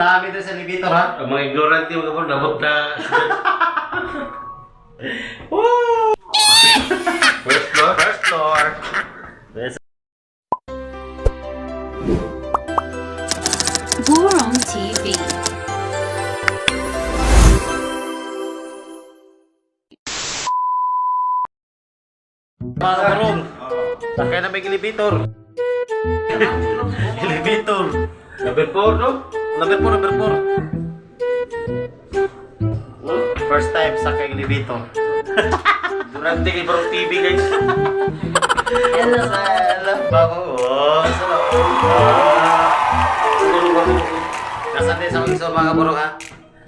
Dami doon sa elevator, ha? Ang mga ignorante, mga bro, nabot na syudad. First floor? First floor. This Burong TV. Mga kabarong. Sakay na may elevator. Elevator. Number 4, no? Number 4, number 4. First time sakay elevator. Durante kay Barong TV, guys. Hello. Bago. Oh, sarap. Nasaan din sa mga mga kabarong, ha?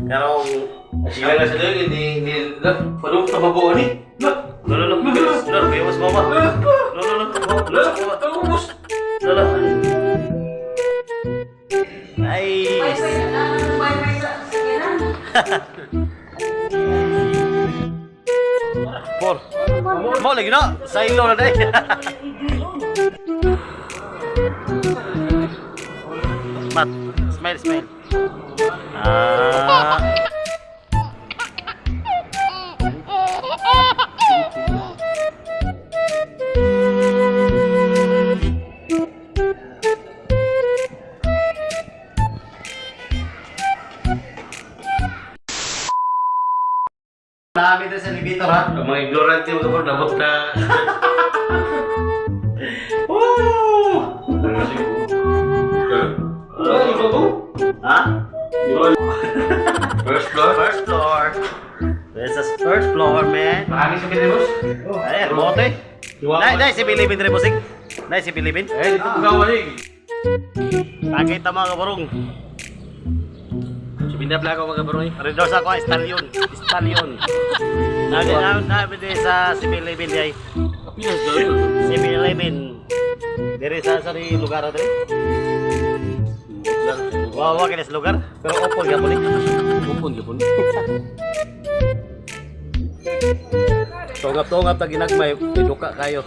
Pero, Sila na sila yun, hindi, hindi, padung sa babo, ani? no, no, no. No, no, biwas mo ba? No, no, no. No, no, Tungos! no, no. Nice. Four. Mo lagi no? Sa ilo na day. Mat, smile, smile. Ah. Dami doon sa elevator, ha? Ang mga ignorante, mga bro, nabot na syudad. Woo! Ha? First floor? First floor. This is first floor, man. Marami sa Pilipos? Ay, remote eh. Dai, dai, si Bilibin rin, bossing. Dai, si Bilibin. Eh, dito gawa eh. Pakita, mga kabarong. Si Binda ako, mga bro, eh. Rindos ako, stallion. Stallion. Nabi, nabi, nabi din sa si Bilibin di ay. Kapilas daw yun. Si Bilibin. Diri sa ni lugar diri. Wa wa kini sa lugar, pero open gyapon ni. Kupon, kupon. Tungap-tungap ta ginagmay, piduka kayo.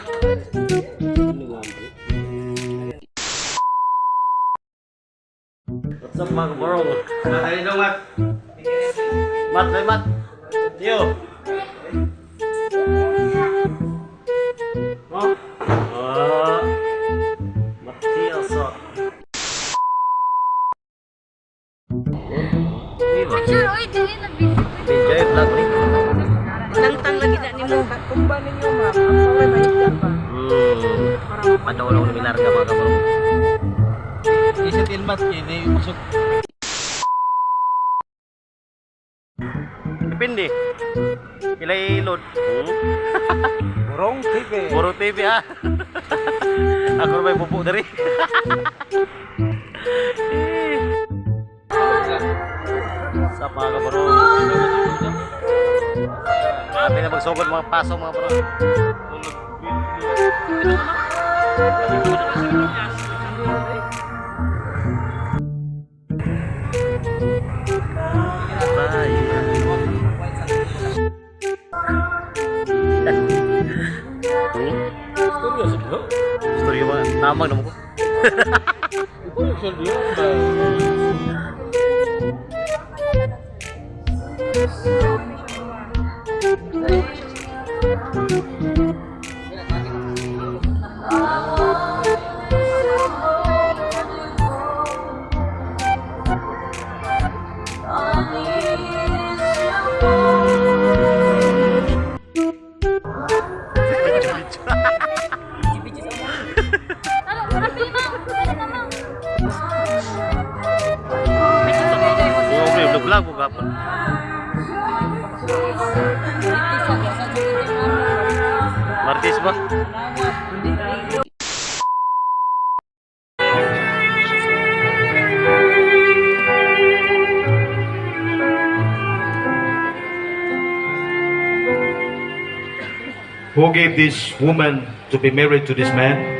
What's up, mga kabarong? Ay, daw, Mat. Mat, may mat. Tiyo. Oh. Ah. Matias. Oh. Picture, oy, dili na busy. Enjoy vlog ni. Langtang lagi na nimo. Tumba ninyo, ma'am. Ang saway ba ba? Madulong ni larga, mga kabarong. Isa tilmat, hindi usok. Depende. Ilay load. Burong TV. Puro TV, ha. Ako na may bubo diri. Sa mga kabaro. Kami na magsugod mga pasok, mga bro. Bye. Storyo sa bro. Storyo ba? Namag naman ko. Ikaw yung storyo ba? Oo, vlog vlog mo gapon. Martis ba? Who gave this woman to be married to this man?